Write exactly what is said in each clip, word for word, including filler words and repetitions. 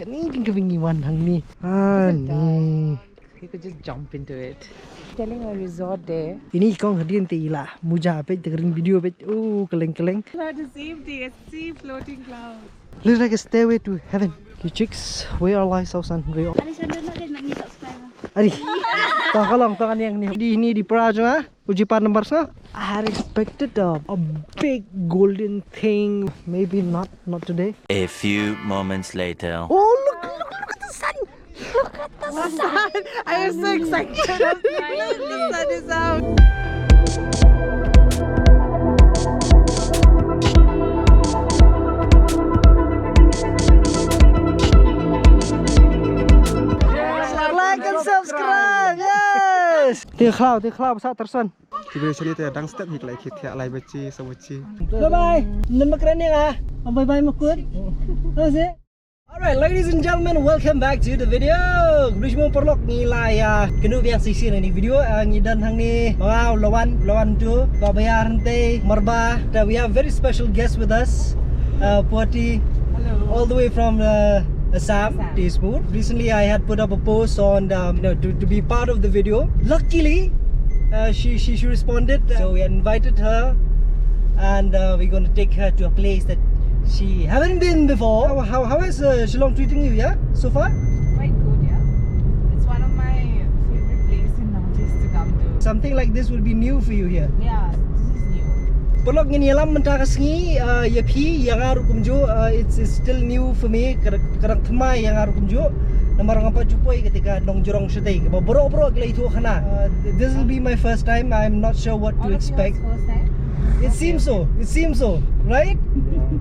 Ni ding ka bingi wan hang ni. Ah, ni. You could just jump into it. Telling a resort there. Ini kong hadien te ila. Muja pet te kering video pet. Oh, keleng keleng. Cloud is empty. It's sea floating clouds. Looks like a stairway to heaven. You chicks, where are lights out and where are Alexander nak dia nak ni subscribe. Ari. Tong kalong tong yang ni. Di ni di pra jo ah. Uji pan number sa. I had expected a, a big golden thing. Maybe not, not today. A few moments later. Oh, look, look, look at the sun. Look at the sun. I am so excited. The sun is out. Like and subscribe. Yes. Ti khlaw, ti khlaw sa terson. Ki video shani te dang step hi klai khit thiah lai bachi sa bachi. Bye bye. Nan makran ni ah. Bye bye makut. Terus eh. All right, ladies and gentlemen, welcome back to the video. Good morning, paralok, ngi la ïa kynduh biang shisien ïa kane ka video, ah, ngi don hangne, ma nga u Lawan, Lawan tu, Bah Bayar hangtei, marba, that we have very special guest with us, uh, Poti, Hello. all the way from, uh, Assam, Assam. Dispur. Recently, I had put up a post on, um, you know, to, to be part of the video. Luckily, uh, she, she, she responded. So we invited her, and, uh, we're gonna take her to a place that she haven't been before. How, how, how is, uh, Shillong treating you, yeah, so far? Quite good, yeah. It's one of my favorite places in Northeast to come to. Something like this will be new for you here. Yeah, this is new. Paralok, ngin ïalam mynta ka sngi, uh, ïa phi, ïa nga ruh kumjuh, uh, it's, it's still new for me. Ka dang, ka dang thymmai ïa nga ruh kumjuh. Namar ngam pat ju poi kata ka Nongjrong shatei, kaba baroh baroh ki la ïathuh khana. Uh, th-, this will be my first time. I'm not sure what to All of you expect. First time? It seems so. It seems so, right?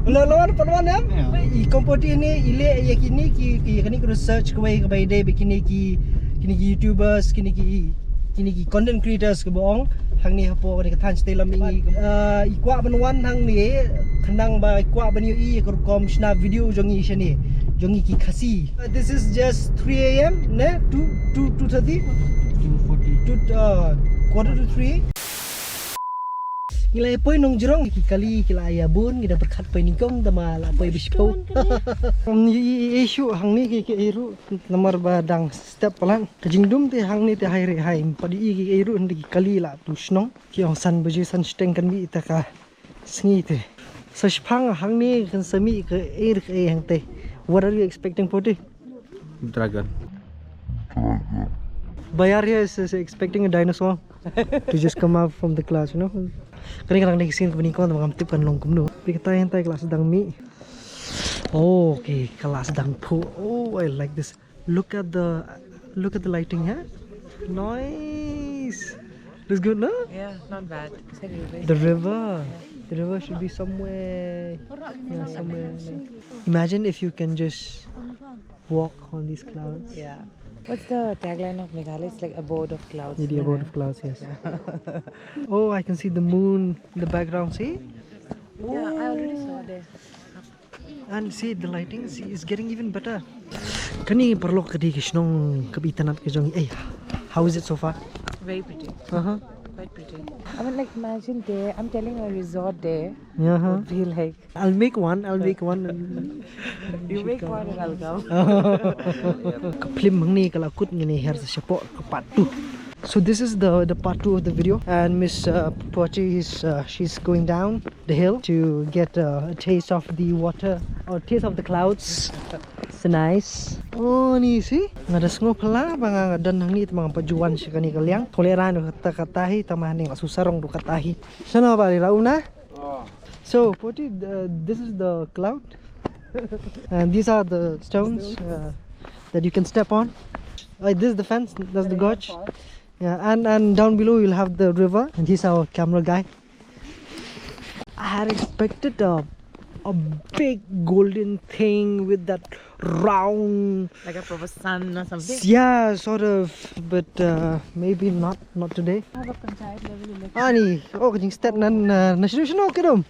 La, lawan, pat wan em? Yeah. I Kompoti ni, i leh ïa kine ki, ki, kane ka research kawei kaba ïadei bad kine ki, kine ki YouTubers, kine ki, kine ki content creators kaba ong hangne hapoh kane ka thaiñ shatei lam mihngi. Uh, i kwah ban wan hangne khnang ba i kwah ban ïohi ïa ka rukom shna video jong ngi shane, jong ngi ki Khasi. Uh, this is just three A M ne? Two, two, two thirty? Two forty. Two, uh, quarter to three. Ngi la ïa poi Nongjrong, ki kali ki la ïa bun, ngi da pyrkhat poi nyngkong, da ma la poi ba shiphew. Ngi ïa shu hangne ki, ki ei ruh, namar ba dang step palat. Ka jingdum te hangne te hai re hai, ym pat ïohi ki ei ruh, hynrei ki kali la tu shnong. Ki ong san baje san shiteng kan mih ïa ka sngi te. Sa shiphang hangne kan sa mih ka ei re ka ei hangtei. What are you expecting, Poti? Dragon. Bayar here is, is expecting a dinosaur to just come out from the clouds, you know. Kane ka dang dei ka sien kaba nyngkong, tang ba ngam tip kan long kumno. Phi, katai hangtai ka la sdang mih. Oh, okay, ka la sdang phuh. Oh, I like this. Look at the, look at the lighting here. Nice. Looks good, no? Yeah, not bad. It's a river. The river. The river should be somewhere. Yeah, somewhere. Imagine if you can just walk on these clouds. Yeah. What's the tagline of Meghalaya? It's like abode of clouds. Yeah, the abode of clouds, yes. Oh, I can see the moon in the background, see? Yeah, I already saw there. And see, the lighting, see, is getting even better. Kane paralok ka dei ka shnong kaba itynnad ka jong ngi. Eh, how is it so far? Very pretty. Uh-huh. Quite pretty. I mean, like, imagine there, I'm telling you, a resort there. Uh-huh. Would be like I'll make one, I'll make one. You make one and I'll come. Ka film hangne ka la kut, ngin ïa her sa shapoh ka part two. So this is the, the part two of the video, and Miss, uh, Poti is, uh, she's going down the hill to get, uh, a taste of the water or taste of the clouds. So nice. Oh, ni si. Nga da sngew phylla ba nga, nga don hangne te ma ngam pat ju wan sha kane ka liang. Thong lehrain ruh kata kata hi, tang ba hangne nga shu sarong ruh kata hi. Shano ba ri ra um na? So, Poti, uh, this is the cloud. And these are the stones, uh, that you can step on. Uh, this is the fence, that's the gorge. Yeah, and, and down below you'll have the river. And he's our camera guy. I had expected a, a big golden thing with that round. Like a proper sun or something? Yeah, sort of, but, uh, maybe not, not today. Have a panchayat level election. Ani, oh, ka jingstep nan, uh, na shino shino kidum.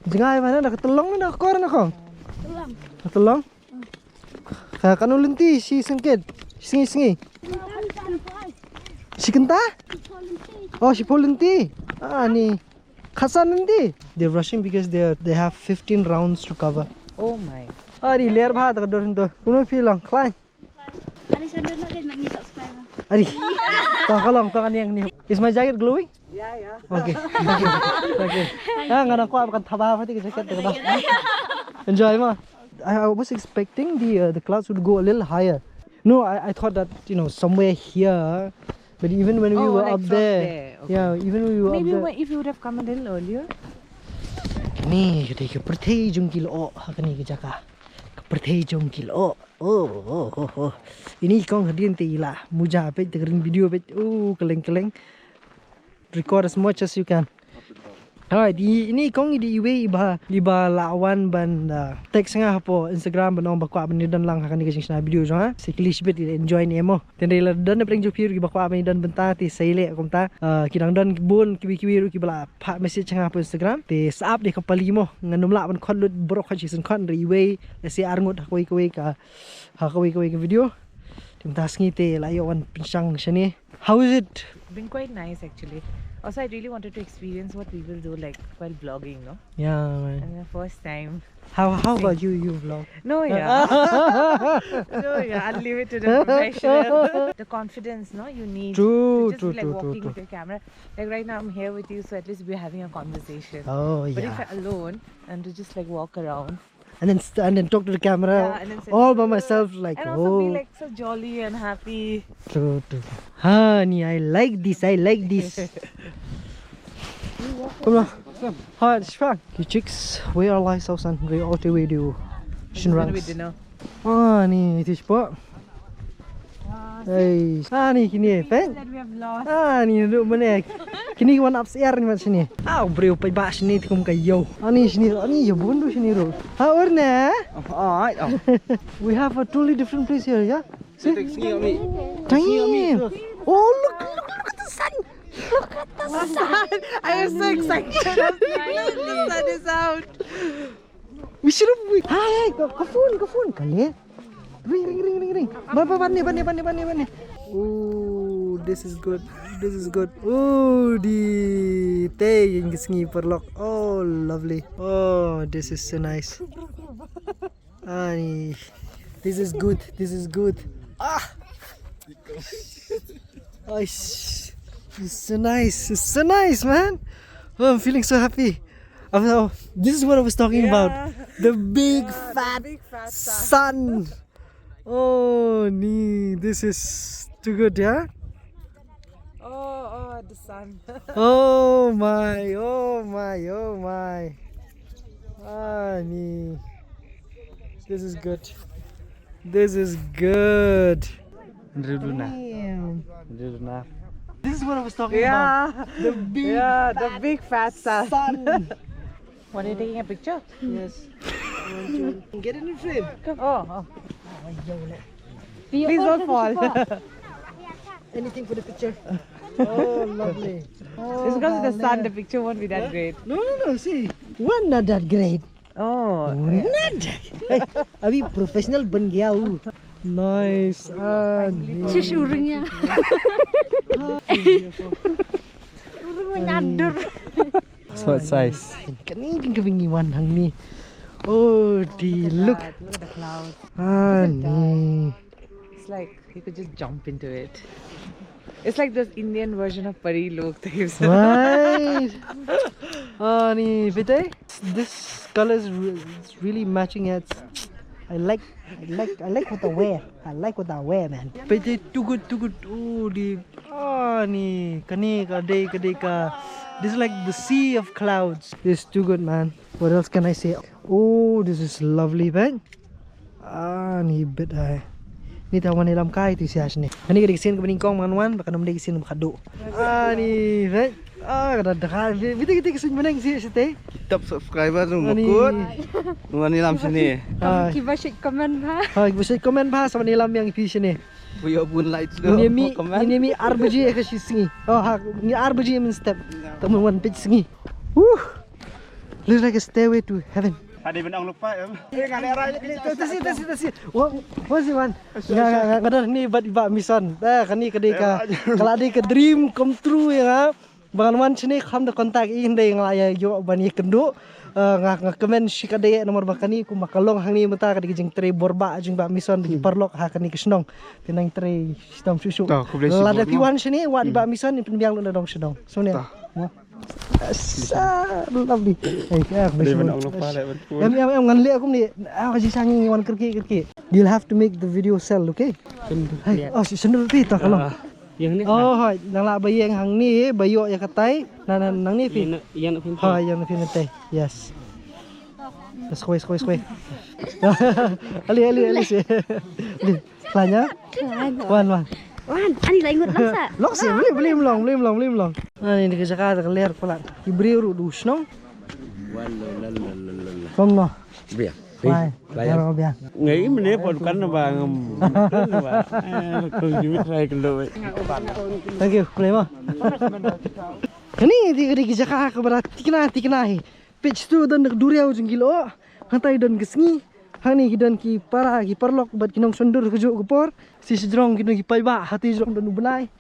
Jngai mana na ka tlong na ka kor na ko. Tlong. Ka tlong. Ka kanu lynti shi sngewkit. Sngi sngi. Shi kynta? Oh, shiphew lynti. Ani. Khatsan lynti. They're rushing because they are, they have fifteen rounds to cover. Oh my. Ari ler bha ta ka dor hynto. Kumno phi long, khlaiñ? Ari sandal na dei nak ni subscriber. Ari. To ka long, to ka niang ni. Is my jacket glowing? Yeah, yeah. Okay. Okay. Okay. Ah, nga nang kwah ba kan thaba pha ti ka jacket ta ka dor. Enjoy mo. I, I was expecting the uh, the clouds would go a little higher. No, I, I thought that, you know, somewhere here. But even when we Oh, were like up from there, there, okay. Yeah, even we were Maybe up there. When, if you would have come a little earlier. Ni ka dei ka pyrthei jong ki lyoh ha kane ka jaka. Ka pyrthei jong ki lyoh. Oh, oh, oh, oh. Ini kong hadien te ila muja peit, te ka ring video peit. Oh, keleng keleng. Record as much as you can. Alright, i, ini kong i dei iwei iba, iba la wan ban uh, text nga hapoh Instagram ban ong ba kwah ban ïadon lang ha kane ka jingshna video jong nga. Sa kylli shibit, i enjoy ne em mo. Te hynrei la don na pdeng jong phi ruh kiba kwah ban ïadon bynta, te sa ïaleh kumta. Uh, ki dang don bun kiwei kiwei ruh kiba la phah message ha nga hapoh Instagram. Te sa ap dei ka pali mo. Ngan ym lah ban khot lut baroh, khot shisien khot, hynrei iwei, let's say ar ngut ha kawei kawei ka, ha kawei kawei ka video. Te mynta sngi te la ïoh wan pynshang shane. How is it? Been quite nice actually. Also, I really wanted to experience what people do like while vlogging, no? Yeah, man. And the first time. How how about you? You vlog? No, yeah. No, yeah. Unlimited and professional. The confidence, no, you need True, to just true, be like true, true, walking true. With your camera. Like right now, I'm here with you, so at least we're having a conversation. Oh But if yeah. You're alone and to just like walk around. And then st- and then talk to the camera Yeah, and then sit- all by myself, like, And oh. Also be like so jolly and happy. True, true. Honey, I like this. I like this. Come on. Hi, Shifang. Ki chicks, we are live sausan, we all the way to This is gonna be Shinrangs. Dinner. Ah, ni, this spot. Hey, ah, ni kini, pen. That we have lost. Ah, ni duk mana. Kini wan ap siar ni mat sini. Ah, bro, pai ba sini tikum kayo. Ah, ni sini, ah, ni ya bundu sini ro. Ha, orna. Alright. Oh. We have a totally different place here, yeah? See? Take sngi on me. Damn. Oh, look, look, look at the sun. Look at the sun. I was so excited. I was like, "Look, the sun is out." We should have. We, hi, hi, ka, ka phone, ka phone, ka le. Ring, ring, ring, ring, ring. Ba, ba, ba, ne, ba, ne, ba, ne, ba, ne, ba, ne. Oh, this is good. This is good. Oh, di te ïing ka sngi paralok. Oh, lovely. Oh, this is so nice. Ay, this is good. This is good. Ah. Ay, sh- it's so nice. It's so nice, man. Oh, I'm feeling so happy. I'm, oh, this is what I was talking about. The big fat Big fat sun. Sun. Oh, ni, this is too good, yeah? Oh, oh, the sun. Oh my, oh my, oh my. Ah, ni. This is good. This is good. Riduna. Riduna. This is what I was talking Yeah. About. The big Yeah, the big fat sun. Sun. What, are you taking a picture? Yes. Get it in frame. Oh, oh. Oh, yo, let- Please don't fall. Anything for the picture. Oh, lovely. Oh, It's because of the sun, lovely. The picture won't be that great. No, no, no, see. One not that great. Oh. Not that. Hey, abhi professional ban gaya hu. Nice. Ah, ni. Shush, urung ya. Urung menyadur. What size? Kani jing ka bingi wan hang ni. Oh, di look. Look at the clouds. Ah, ni. It's like you could just jump into it. It's like this Indian version of Pari Lok that you've seen. Right. Ah, ni, pete? This color is re- it's really matching. It's, I like, I like, I like what I wear. I like what I wear, man. Pete, too good, too good. Oh, di. Ah, ni, kani ka dei, ka dei ka. This is like the sea of clouds. This is too good, man. What else can I say? Oh, this is lovely, man. Ah, ni bit ai. Ni ta wan ïalam kai tu sia shane. Ani ka dei ka sien kaba nyngkong ba ngan wan, ba kan ym dei ka sien ba khadduh. Ah, ni, right? Ah, ka da da. Bit bit ka sien ba nyngkong sia shate. Top subscriber tu Ani. Makut. Wan ïalam sini. Ah. Kiba shit comment ba. Ha, kiba shit comment ba sa wan ïalam ïa phi shane. Buyo bun like tu. Ni mi, Comment. ni mi ar baje ka shi sngi. Oh, ha, ni ar baje mynstep. Taman wan peit sngi. Woo. Looks like a stairway to heaven. Ada benang lupa ya. Tasi, tasi, tasi. What, what's it, man? Nga, nga, nga, nga dah ni bat ba mission. Eh, kani ka dei ka, ka la dei ka dream come true ïa nga. Ba ngan wan shane kham da contact i hynrei nga la ïa ïoh ban ïakynduh. Eh, nga, nga kmen shi ka dei namar ba kane kumba ka long hangne mynta ka dei ka jingtrei bor ba jingbah mission ba ki paralok ha kane ka shnong. Te nang trei shitom shuh shuh. To, khublei shibun. Lada phi wan shane, wad i bah mission, pynbiang lut na dong sha dong. So ne. To. Mo. Yes, ah, lovely. Hey, khublei shibun. Em, em, em, ngan leh kumne. Ah, ka jingshisha ngi wan kyrkieh kyrkieh. You'll have to make the video sell, okay? Hey, oh, shi shnong phi to ka long. Ïeng ne. Oh, hooid, nang lah ba ïeng hangne, ba ïoh ïa katai. Na, na, nangne phi. Ïeng, ïeng phi. Hooid, ïeng phi nangtai. Yes. Yes, khwai, khwai, khwai. Ali, ali, ali shi. Ali. Khlaiñ ïa? Khlaiñ. Wan, wan. Wan, ani lai ngut lang sa. Lok shi, beli, beli mlong, beli mlong, beli mlong. Ani dei ka jaka da ka ler palat. Ki briew ruh du shnong. Wan, la, la, la, la, la, la. Kom no. Bia. Bye. Bye. Bye. Bye. Ngai mene pon kan ba ngam. Kan ba. Eh, kong jimit rai kendo. Thank you. Play mo. Kane dei ka dei ka jaka ka ba da thikna thikna hi. Peit tu don ka duriaw jong ki lyoh. Hangtai don ka sngi. Hangne ki don ki para ki paralok bad ki nongshon dur kajuh ka por. Shi sha jrong ki don ki paidbah, hangtai jrong don u bnai.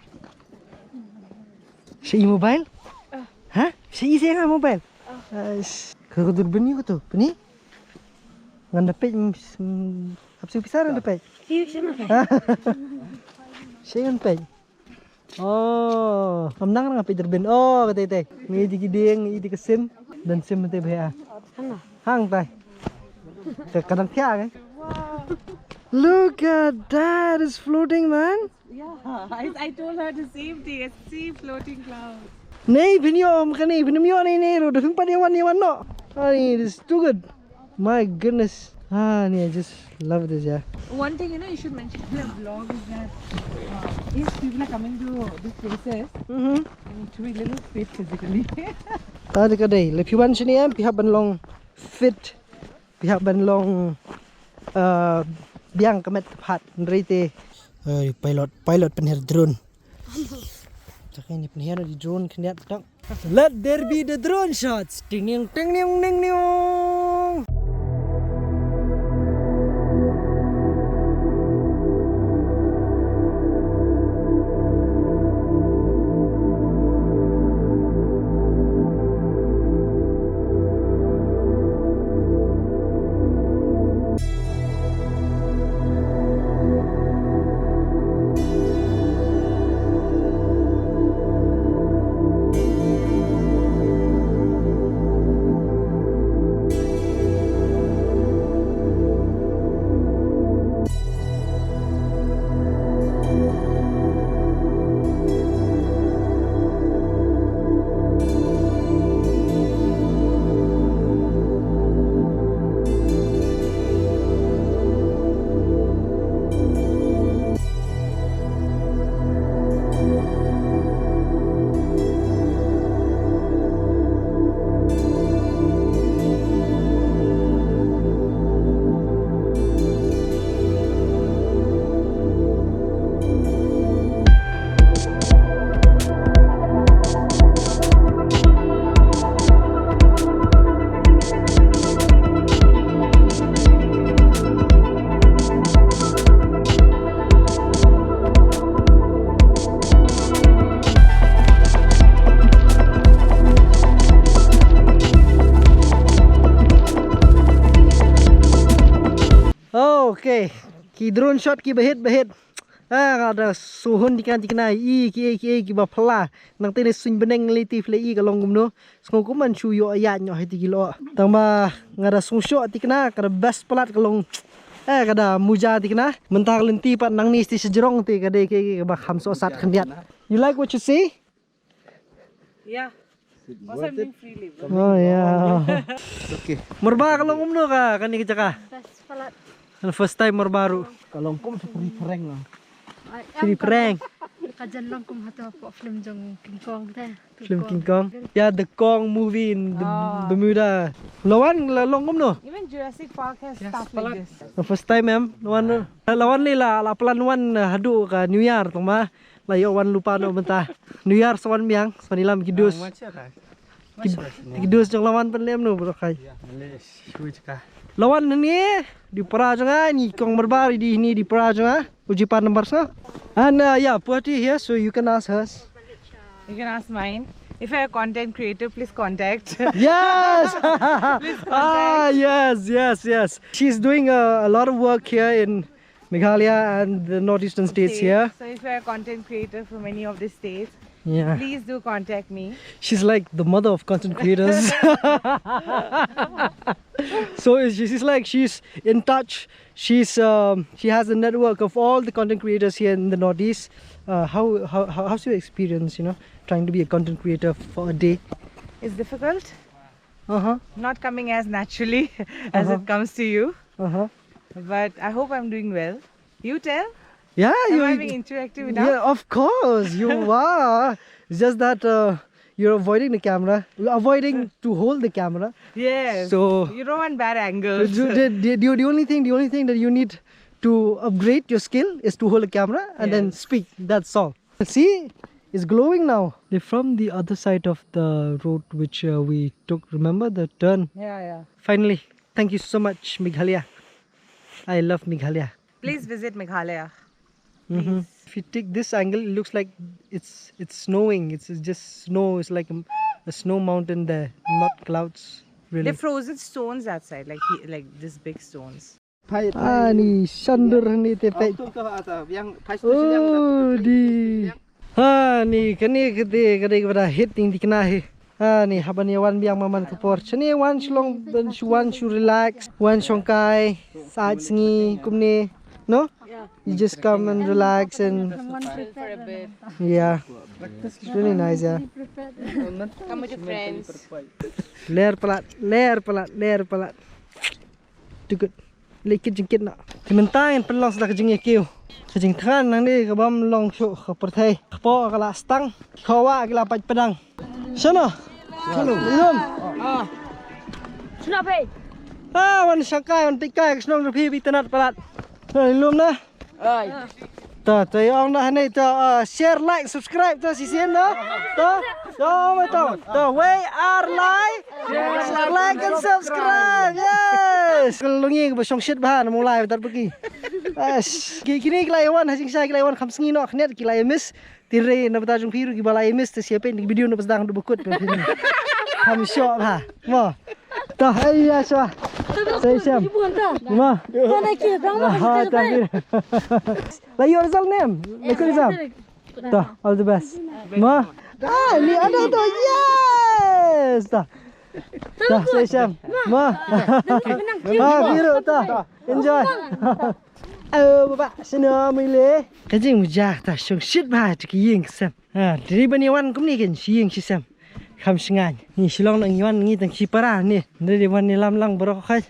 Sha i mobile? Ha? Sha i sha nga mobile? Ais. Ka ka dur bni ka tu, bni? Ngan da peit, mm, mm, hap shu pisa ngan da peit. Shu pisa ngan da peit. Ha? Shu ngan peit. Oh, ngam nang nga peit dur bni. Oh, ka tei tei. Ngi di ki ding, ngi di ka sim. Dan sim tei bha. Hang tai. Ka, ka dang thiah, eh? Look at that, it's floating, man. Yeah, I, I told her the same thing. It's sea floating clouds. Nei, phin ïoh, kane, phin ïoh nei, nei, ruh, da phim pat ïa wan, ïa wan noh. Ani, this is too good. My goodness. Ani, I just love this, yeah. One thing, you know, you should mention in the vlog is that, uh, if people are coming to these places, mm-hmm, you need to be a little fit physically. Ta de ka dei, lada phi wan shane em, phi hap ban long fit. Phi hap ban long, uh, biang ka met ka phad, hynrei te. Oi, pilot, pilot pynher drone. Jaka ini pynher di drone khyndiat tak. Let there be the drone shots. Ting ning, ting ning, ning ning. Okay, ki drone shot ki ba hit ba hit. Ah, nga da suhun di kan di kena i ki i ki i ki ba pla. Nang tene suin beneng liti pla i ka long kumno. Sngew kum man shu ïoh ïaid noh ha iti ki lyoh. Tang ba nga da sngewshoh tikna, ka da best palat ka long. Eh, ka da muja tikna. Mynta ka lynti pat nangne sti sha jrong te ka dei ka, ka ba kham sohsat khyndiat. You like what you see? Yeah. Must have been freely. Oh, yeah. Okay. Morba ka long kumno ka, kane ka jaka? Best palat. First time Morba ruh. Ka long kum sha pyrthei phareng la. Ai, pyrthei phareng. Ka jan long kum hato hapoh film jong King Kong te. Film King Kong. Yeah, the Kong movie in the Bermuda. La wan, la long kumno? Even Jurassic Park has stuff like this. The first time em, la wan. La wan ne la, la plan wan, eh, haduh ka New Year tang ma. La ïoh wan lypa noh mynta. New Year sa wan biang, sa wan ïalam ki dus. Ki, ki dus jong la wan pynlem no bro kai. La wan ne, dei para jong nga, ini Kong Morba, dei ini dei para jong nga. U jipan number sa. And, uh, yeah, Puati here, so you can ask hers. You can ask mine. If you're a content creator, please contact. Yes. Ah, yes, yes, yes. She's doing a, a lot of work here in Meghalaya and the northeastern states here. So if you're a content creator from any of the states, Yeah. Please do contact me. She's like the mother of content creators. So is she- she's like, she's in touch. She's um, she has a network of all the content creators here in the Northeast. Uh, how, how how how's your experience? You know, trying to be a content creator for a day. It's difficult. Uh huh. Not coming as naturally as Uh-huh. it comes to you. Uh huh. But I hope I'm doing well. You tell. Yeah, Am you. I being interactive enough? Yeah, of course you are. It's just that uh, you're avoiding the camera, avoiding to hold the camera. Yes. So- You don't want bad angles. The, the, the, the only thing, the only thing that you need to upgrade your skill is to hold a camera and then Yes. speak. That's all. See, it's glowing now. They're from the other side of the road which uh, we took. Remember the turn? Yeah, yeah. Finally, thank you so much, Meghalaya. I love Meghalaya. Please visit Meghalaya. Mhm. If you take this angle, it looks like it's it's snowing. It's, it's just snow. It's like a, a snow mountain there, not clouds. Really. They're frozen stones that side, like he, like this big stones. Ah, ni shandur ni te pek. Oh, di. Ha, ni kane kate kate kata hit ting di kena hi. Ha, ni haba ni wan biang maman ka por. Chani wan shlong ban shu wan shu relax, wan shongkai, sait sngi kumne. No? You just come and relax and For a bit. Yeah. It's really nice, yeah. Come with your friends. Ler palat, ler palat, ler palat. Too good. Leh kit jingkit na. Te mynta ngin pynlong sa da ka jingïakiew. Ka jingthngan nangne ka bym long shuh ka pyrthei. Kpoh ka la stang. Ki khawa ki la pait pdang. Shano? Hello. Lum. Shna phi? Ah, wan shangkai, wan teikai, ka shnong jong phi, phi itynnad palat. Shano lum na? Ai. To, to ïa ong da hangne to, uh, share, like, subscribe to shisien na. To, to, to, to, we are live. Share, like and subscribe. Yes. Ka long ïing ba shong shit bha na Mawlai ba tad ba ki. Yes. Ki kine ki la ïa wan ha jingshisha ki la ïa wan kham sngi noh khyndiat ki la ïa miss. Te hynrei na bynta jong phi ruh kiba la ïa miss te sha peit ïa ki video na ba sdang haduh ba kut ba phi. Kham shoh bha. Mo. To, ai ya sha. Sa ïashem. Mo. Aha, ta phi. La ïoh result ne em? La ïoh result. Ta, all the best. Ma. Ah, ni ada tu. Yes. Ta. Ta, sa ïashem. Ma. Ah, biru ta. Enjoy. Oh, baba, sini mai le. Ka jingmut ja ta shong shit bha tu ki ïing sem. Ha, dei ban ïa wan kumne kan shi ïing shi sem. Kham shngain. Ni Shillong nang ïa wan ngi tang shi para ni. Dei ban ïa lam lang baroh khai.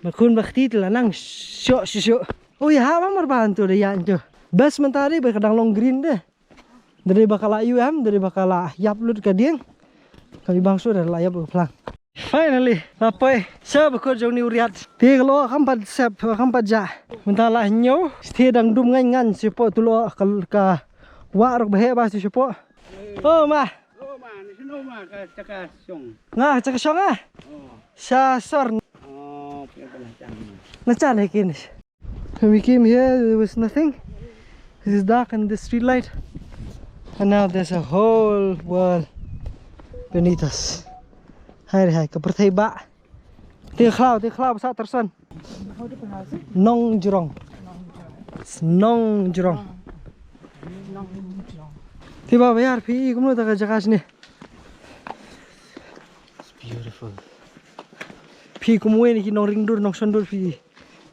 Ba khun ba kti te la nang shoh shoh shoh. Ui ha ba mar ba ntu da ïa ntu. Best mynta dei ba ka dang long green de. Dei ba ka la ïu em, dei ba ka la ïap lut ka dieng. Ka bang shu da la ïap ka phlang. Finally, la poi sha ba khur jong ni u riat. Te ka lo kham pat sep, kham pat ja. Mynta la hynñiew. Te dang dum ngan ngan shu po tu lo ka, ka wah rok ba he ba shu po. Oh ma. Nga chaka shong ah. Sha sor. Na chan he kin. When we came here, there was nothing. This is dark and the street light. And now there's a whole world beneath us. Hai re hai, ka pyrthei ba. Te khlaw, te khlaw, ba sa terson. Nongjrong. Nongjrong. Te ba bayar phi kumno ta ka jaka sini. It's beautiful. Phi kumwei na ki nongringdur, nongsondur phi.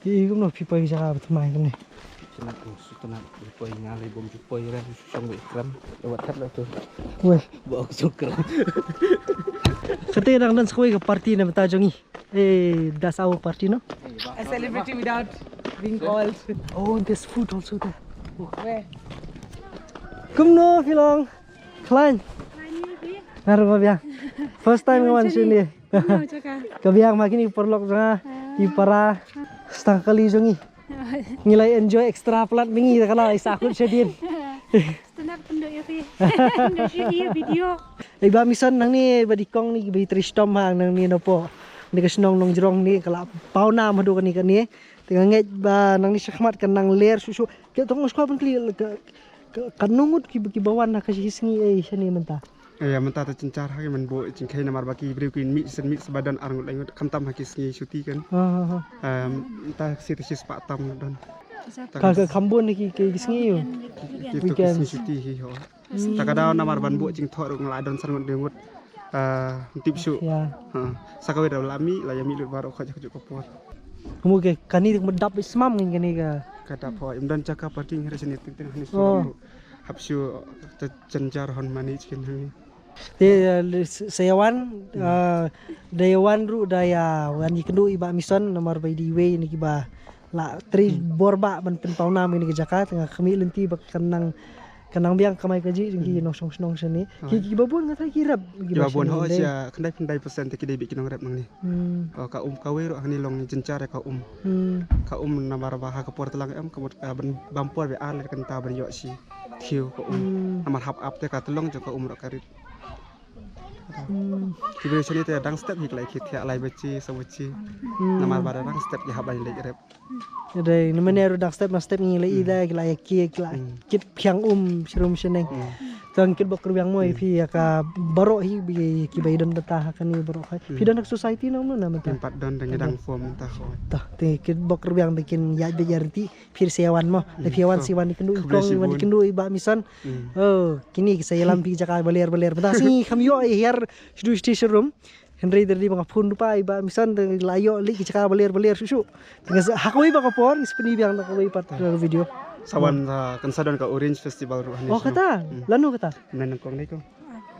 Phi kumno phi poi jaka ba thymmai kumne. Shnat ko sutnat poi nga lei bom ju poi ran shong wei kram. Wat that la tu. Wei. Ba ok shong kram. Kate dang dance kawei ka party na bynta jong ngi. Eh, that's our party, no? A celebrity without being called. Oh, there's food also there. Where? Kumno phi long? Khlaiñ. Nga ruh ba biang. First time nga wan shane. Ka biang ma kine ki paralok jong nga, ki para, stang kali jong ngi. Ngi la enjoy extra palat ma ngi da ka la i sahkut shadien. Stana ka pynduh ïa phi. Pynduh ïa phi video. Ei ba mission nangne ba dei kong ni ba i trei shitom ha nangne napoh. Ni ka shnong Nongjrong ni ka la paw nam haduh kane kane. Te nga ngeit ba nangne shakhmat kan nang ler shuh shuh. Ki tong skwa ban kli ka, ka, ka nongut ki, ki ba wan ha ka shi sngi ei shane mynta. Ïa mynta ta jynjar ha ki man buh jingkhei namar ba ki briew ki mih shen mih sha ba don ar ngut lai ngut khamtam ha ki sngi shuti kan. Ha ha ha. Em, mynta shi ta shi spah tam don. Ka ka kham bun ki ki sngi ïa u. Ki tu ki sngi shuti hi ho. Ta ka daw namar ban buh jingthoh ruh nga la don san ngut dui ngut. Ah, tip shuh. Ïa. Ha. Sa kawei da la mih la ïa mih lut baroh khuid khuid ka por. Kamu ke kani dik medap ismam ngi kani ka. Ka dap ho im don jaka parking ha sini ting ting hani. Oh. Hap shu ta jynjar hon mani chicken hani. Te, eh, sa ïa wan, eh, da ïa wan ruh da ïa wan ïa kynduh i Bah Mison namar ba i dei iwei na kiba la trei bor ba ban pynpaw nam ïa kane ka jaka, tang ka mih lynti ba kan nang, kan nang biang kamai kajih jong ki nongshong shnong shane. Ki, kiba bun nga tharai ki rep kiba bun ho sia khyndai phew khyndai percent te ki dei beit ki nongrep nangne. Hmm. Oh, ka um kawei ruh hangne long jynjar ïa ka um. Hmm. Ka um namar ba ha ka por tlang em ka mut ka ban bam por ba ar leit kynta ban ïoh shi thiew ka um. Hmm. Namar hap ap te ka tlong jong ka um ruh ka rit. Hmm. Ki briew shane te dang step hi ki la ïa ki thiah lai bachi sa bachi. Hmm. Namar ba dang step ki hap ban leit rep. Dei, na mane ruh dang step na step ngi la i da ki la ïa ki ki la kit phiang um shrum shaneng. Hmm. Tang kit bok ruh biang mo ïa phi ïa ka baroh hi bi ki bai don bata ha kani baroh khai. Phi don ha society na um na mynta. Pat don dang dang form mynta ho. Ta te kit bok ruh biang ba kin ïa bi ïa rynti. Phi sa ïa wan mo. Da phi ïa wan sa ïa wan ïa kynduh i kong ïa wan ïa kynduh i Bah Mison. Oh, kine ki sa ïalam phi jaka baler baler. Mynta sngi kham ïoh ïa hiar shuh station room. Hynrei da dei ba nga phone ruh pa i Bah Mison da la ïoh leit ki jaka baler baler shuh shuh. Tang ha kawei ba ka por ngi sa pyni biang da kawei pat ka video. Sa wan kan sa don ka Orange Festival ruh hangne. Oh, kata. Lano kata? Mynne nyngkong dei ko.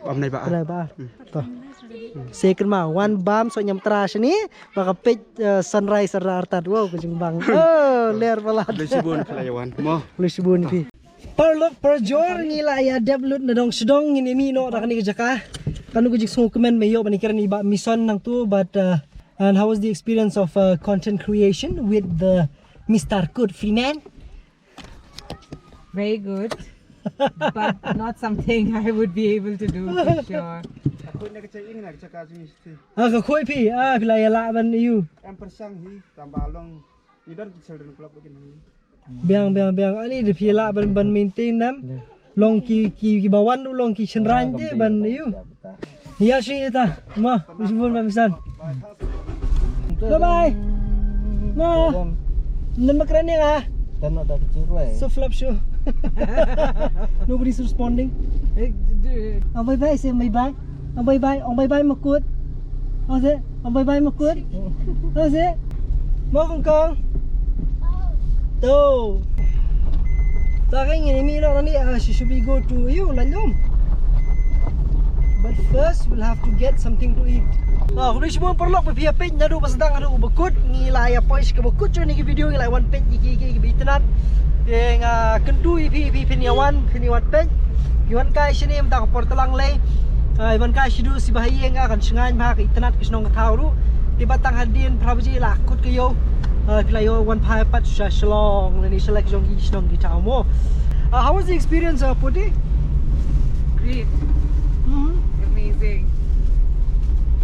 Bam nai ba. Nai ba. To. Se kynmaw wan bam so ñiamtra shane ba ka peit, eh, sunrise ar artat. Wow, ka jingbang. Oh, ler palat. Khublei shibun phi la ïa wan. Mo. Khublei shibun phi. Paralok parajor ngi la ïa dep lut na dong sdong ngin ïa mih noh da kane ka jaka. Kano ka jingsngewkmen me ïoh ban ïakren i Bah Mison nangtu, but, uh, and how was the experience of, uh, content creation with the Mister Good Freeman? Very good. But not something I would be able to do for sure. Ah, ka khoi phi, ah, phi la ïa lah ban ïu. Em pyrshang hi, tang ba long, ngi don ki children club ba kin hi. Biang, biang, biang. Ani da phi lah ban, ban maintain nam. Long ki, ki, ki ba wan ruh long ki shynrang te ban ïu. Ïa shi ita. Ma, usi bun ban bisan. Bye bye. Ma. Lem ba kren ïa nga. So flop shu. Nobody's responding. Eh, d- Ah, bye bye, say bye bye. Ong bye bye, ong bye bye makut. Ong se, ong bye bye makut. Ong se. Mo kong kong. To. Ta ka ngin ïa mih noh nangne, ah, she should be go to you, Laitlum. But first, we'll have to get something to eat. Ah, khublei shibun paralok ba phi ïa peit naduh ba sdang haduh ba kut, ngi la ïa poi sha kaba kut jong kane ka video, ngi la wan peit ïa ki, ki, ki ba itynnad. Te nga kyntu ïa phi, phi phin ïa wan, phin ïa wan peit. Ïa wan kai shane mynta ka por tlang lei. Ah, ïa wan kai shaduh shi ba ha ïing, ah, kan shngaiñ bha, ka itynnad ka shnong ka thaw ruh. Te ba tang hadien phra baje la kut ka ïew. Ah, phi la ïoh wan phai pat sha Shillong lane sha la ki jong ki shnong ki thaw mo. Ah, how was the experience, uh, Poti? Great. Mm-hmm. Amazing.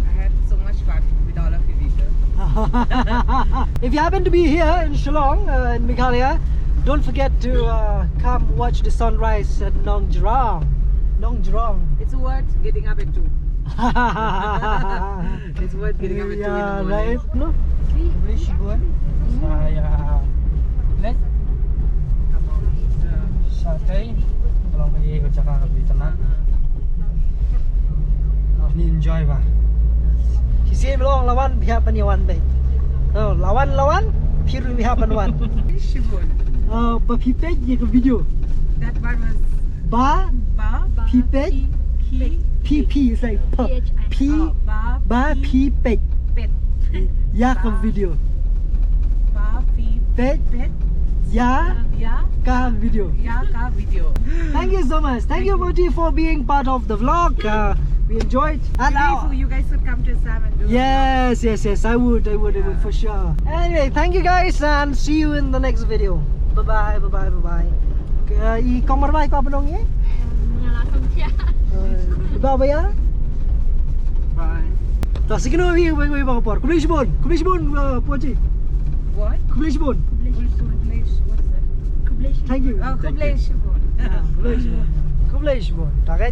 I had so much fun with all of you people. If you happen to be here in Shillong, uh, in Meghalaya, don't forget to, uh, come watch the sunrise at Nongjrong. Nongjrong. It's worth getting up at two. It's worth getting up at two in the morning. Yeah, right? No? Khublei shibun. Sa ïa leit. Sa tei. Ka long ka ïing ka jaka ka bit tang. Ni enjoy ba. Shisien ba long la wan phi hap ban ïa wan beit. Oh, la wan la wan phi ruh phi hap ban wan. Khublei shibun. Ah, ba phi peit ïa ka video. That one was Ba, ba, ba, phi peit, phi, phi, phi, it's like p, phi, oh, ba, ba, phi, phi peit. Peit. Ïa ka video. Ba, phi, peit, peit. Ïa, ïa, ka video. Ïa ka video. Thank you so much. Thank you, Poti, for being part of the vlog. Uh, we enjoyed. And now, you guys should come to Assam and do a vlog. Yes, yes, yes. I would, I would, I would for sure. Anyway, thank you guys and see you in the next video. Bye bye, bye bye, bye bye. Ka i kong marwai ko apa nong ye? Mengalah song cia. Ba ba ya? Bye. Ta sikino wi wi wi ba por. Khublei shibun, khublei shibun, uh, Poti. What? Khublei shibun. Khublei shibun. What is that? Khublei shibun. Thank you. Oh, khublei shibun. Ah, khublei shibun. Khublei shibun. Ta kan?